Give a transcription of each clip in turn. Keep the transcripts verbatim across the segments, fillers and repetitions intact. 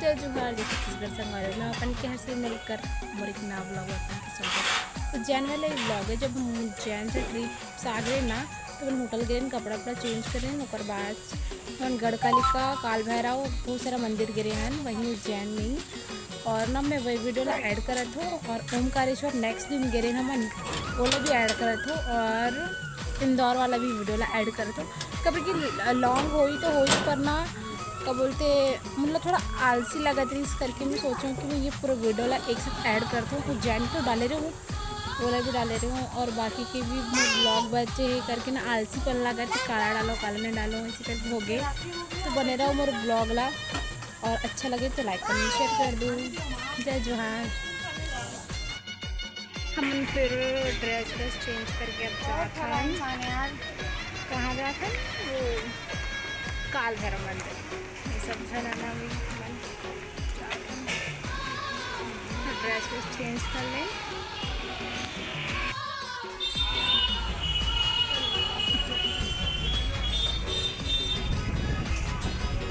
जय जोहार, जय छत्तीसगढ़ संगवारी हो। मैं अपन के हर से मिलकर मोर एक नवा vlog में अपन के स्वागत। तो उज्जैन वाला ये vlog है, जब हम उज्जैन से trip से आ गए ना, तो अपन होटल गए, कपड़ा वपड़ा change करे, ओकर बाद अपन गढ़कालिका, काल भैरव, बहुत सारा मंदिर गए हैं वहीं उज्जैन में ही। और ना मैं वही video ला add करत हूँ, और ओमकारेश्वर next दिन गए हमन, वो ला भी add करत हूँ, और इंदौर वाला भी video ला add करत हूँ। कभी कि long होई तो होई, पर ना का बोलते, मतलब थोड़ा आलसी लगत रही, इस करके मैं सोचूँ कि मैं ये पूरा video ला एक साथ add करती हूँ। उज्जैन तो डाले रहूँ, ओला भी डाले रहूँ, और बाकी के भी vlog बचे है करके ना आलसीपन लगत है, काला डालो, काला नहीं डालो, इसी करके हो गए। तो बने रहो मोर vlog ला, और अच्छा लगे तो like, comment, share कर दो। जय जोहार। हमन फिर dress व्रेस change करके अब जात हन। कहाँ जात हन? वो काल भैरव मंदिर। ये सब झन आना भी हमन जात हन। तो dress व्रेस change कर ले।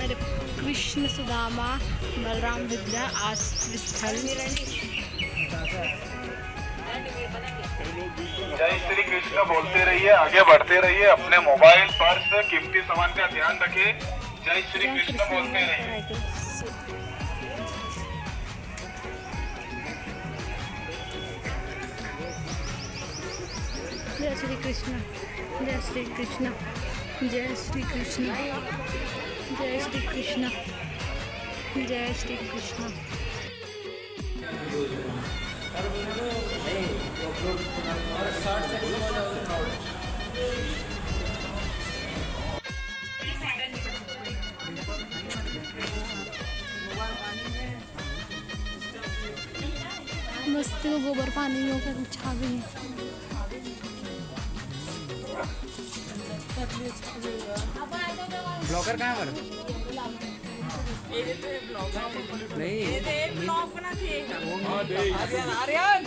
अरे, कृष्ण सुदामा बलराम विद्या आश्रय स्थल। जय श्री कृष्ण बोलते रहिए, आगे बढ़ते रहिए, अपने मोबाइल, पर्स, कीमती सामान का ध्यान रखें। जय श्री कृष्ण बोलते रहिए। जय श्री कृष्ण, जय श्री कृष्ण, जय श्री कृष्ण, जय श्री कृष्ण, जय श्री कृष्ण। मस्त गोबर पानी हो कर छावे। Vlogger कहाँ है हमारा? नहीं। Aryan, Aryan.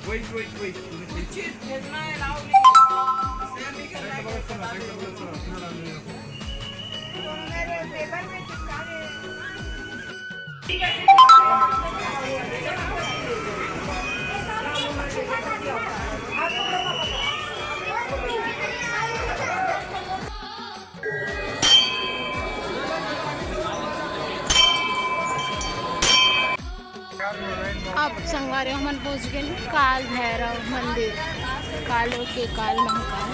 Wait, wait, wait. कुछ चीज भेजना है, लाओ, नहीं। Share नहीं करना है, कोई पता नहीं। अब संगवारी हो, हमन पहुंच गए काल भैरव मंदिर, कालो के काल महाकाल।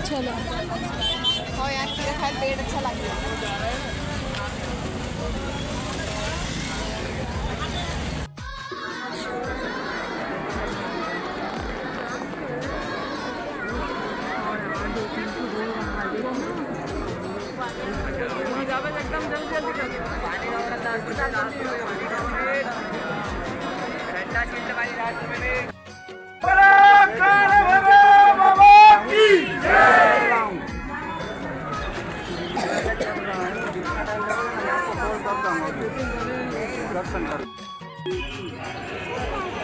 चलो। हो यार, खीरा खाए पेट अच्छा लगे।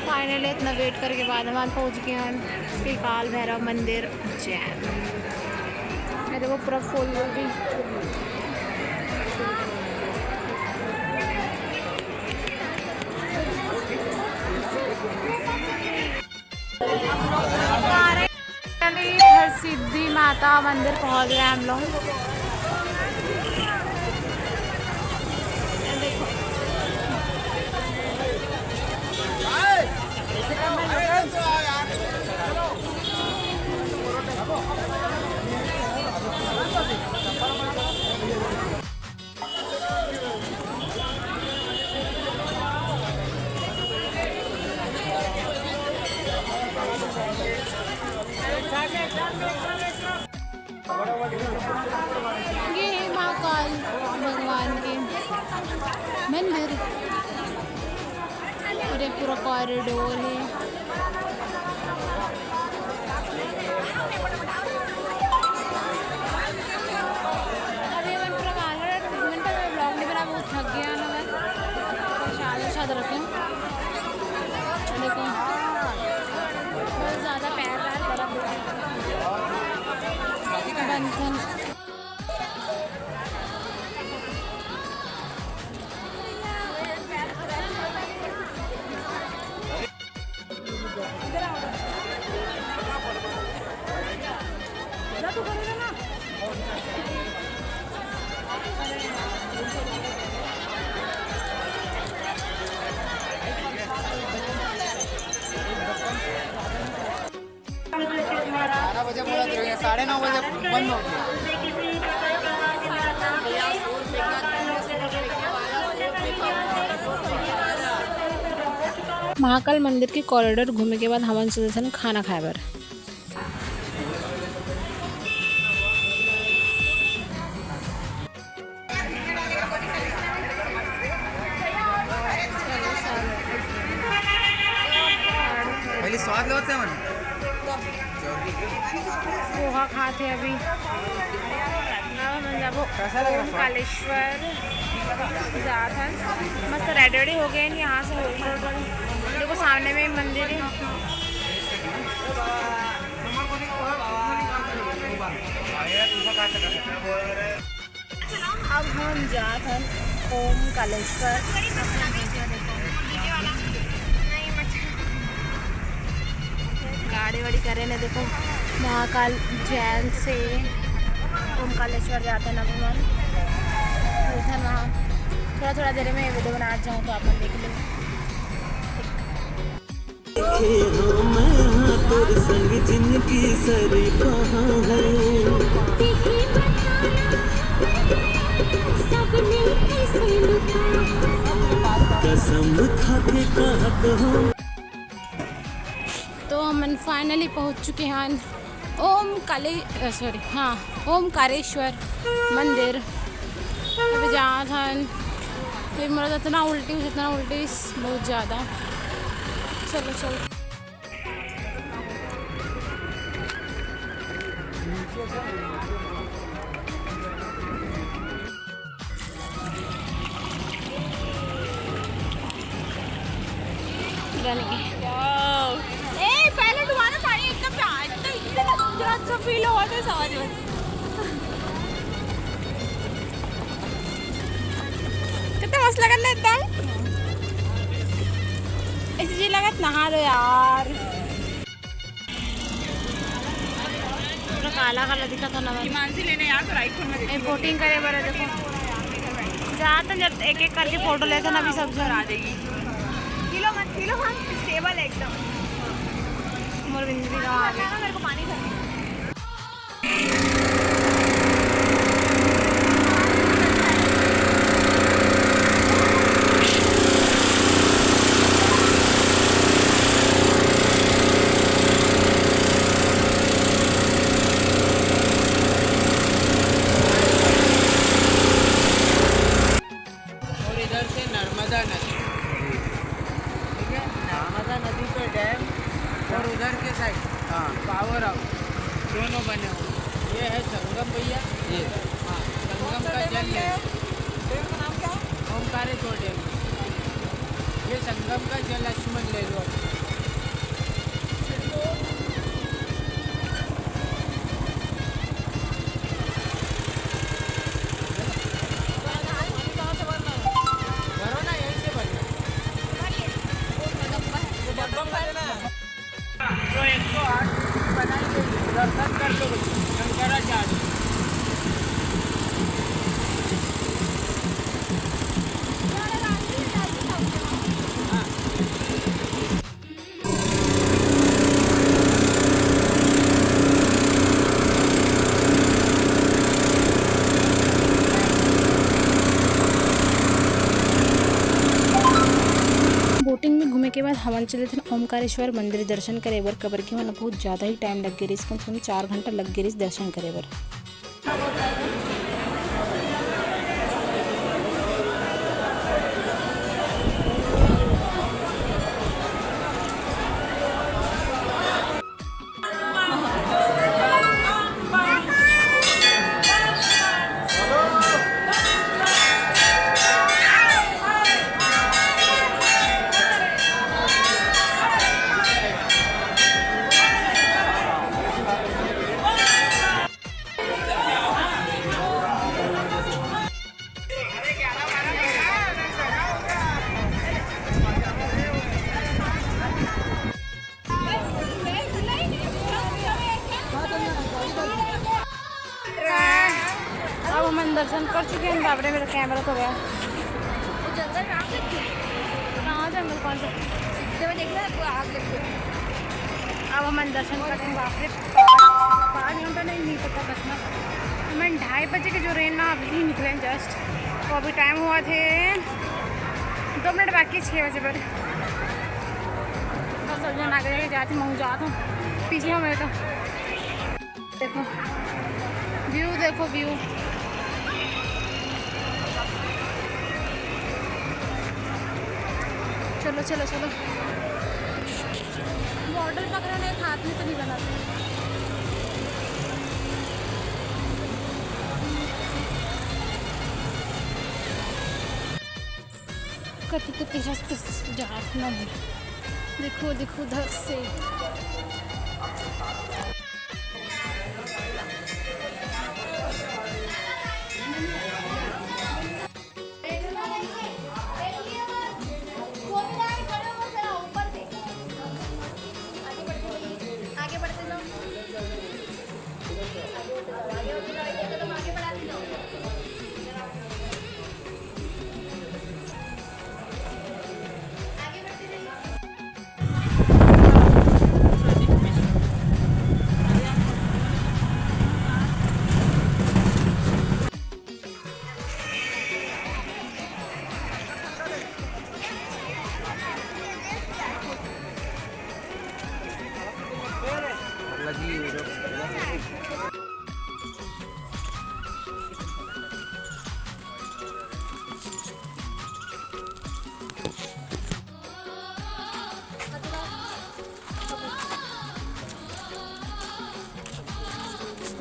Finally इतना wait करके बाद हम पहुंच गए हैं श्री काल भैरव मंदिर उज्जैन। ये देखो पूरा full भी। हर सिद्धि माता मंदिर पहुंच गए हम लोग। ये है महाकाल भगवान के मंदिर। और ये पूरा corridor है। बारह बजे बोला था, साढ़े नौ बजे बंद हो गया। महाकाल मंदिर के कॉरिडोर घूमे के बाद हमन सोचथन खाना खाए बर। पहले स्वाद लेवत हे मन। पोहा खात हे अभी। अब हमन जाबो कैसा लग रहा है स्वाद? ओमकारेश्वर जात हन। मस्त रेडी वेडी हो गए हैं, यहाँ से होटल होटल। देखो सामने में मंदिर है। अब हम जात हन ओमकारेश्वर। गाड़ी वाड़ी करे ने, देखो महाकाल जैन से ओमकारेश्वर जात हन। अब हमन उठन वहाँ थोड़ा थोड़ा देर में वीडियो बना जाऊँ तो आप मन देख लो। देखे हो मैं हाँ तोर संग जिंदगी सरी पहा है। कसम खा के कहत हो। तो हमन finally पहुंच चुके हैं ओम काले, अ, sorry, हाँ, ओमकारेश्वर मंदिर। अभी जात हन, फिर मोला इतना उल्टी, इतना उल्टी, बहुत ज़्यादा। चलो, चलो। बन गई। वाओ। ए, पहले तुम्हारा पानी एकदम प्या-, एकदम इतना अच्छा feel हुआ था, समझ में। कितना मस्त लगत ना एकदम। ऐसी जी लगत नहा लो यार। पूरा काला काला दिखत हे ना। हिमांशी लेने यार, तो राइट फोन में ए, बोटिंग करे बर हे, देखो। जात हन जब एक एक करके फोटो लेत हन अभी सब झन। आ जाएगी। किलो मत, किलो मत, स्टेबल है एकदम। मोर बिंदी भी गाँव आ गई। मेरे को पानी भर। और इधर से नर्मदा नदी, ठीक है, नर्मदा नदी पे डैम और उधर के साइड हाँ। पावर हाउस दोनों बने हुए। ये है संगम भैया, ये हाँ, संगम का जल ले लो। डैम का नाम क्या है? ओमकारेश्वर डैम। ये संगम का जल लक्ष्मण ले लो। तो एक सौ आठ रुपये बनाई दे, दर्शन कर लो शंकराचार्य। बोटिंग में घूमे के बाद हमन चले थे ओमकारेश्वर मंदिर दर्शन करे बर, काबर कि हमन ला बहुत ज़्यादा ही टाइम लग गे रिहिस, कम से कम चार घंटा लग गे रिहिस दर्शन करे बर। हम दर्शन कर चुके हैं। बाप रे, मेरा कैमरा तो गया। वो जंगल कहाँ से थी? कहाँ जंगल, कौन सा? जब देखना है, वो आग लग गई। अब हम दर्शन कर रहे हैं। बाप रे, पाँच, पाँच घंटा नहीं, नहीं पता कितना। हम ढाई बजे के जो रेन ना, अभी निकले हैं जस्ट। तो अभी टाइम हुआ थे दो मिनट बाकी, छः बजे पर। बस अब जन आगे जाके जाती, मैं जाता हूँ पीछे हमें तो। देखो व्यू, देखो व्यू। चलो, चलो, चलो। बॉटल पकड़ने एक हाथ में तो नहीं बना। कति कति हस्त जात न। देखो, देखो उधर से।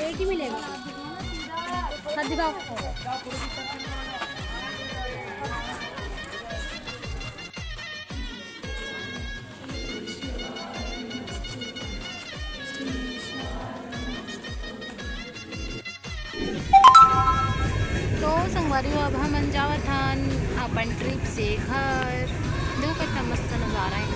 एक ही मिलेगा। हाथ दिखाओ। तो संगवारी हो, अब हमन जावत हन अपन ट्रिप से घर। देखो कितना मस्त नज़ारा है।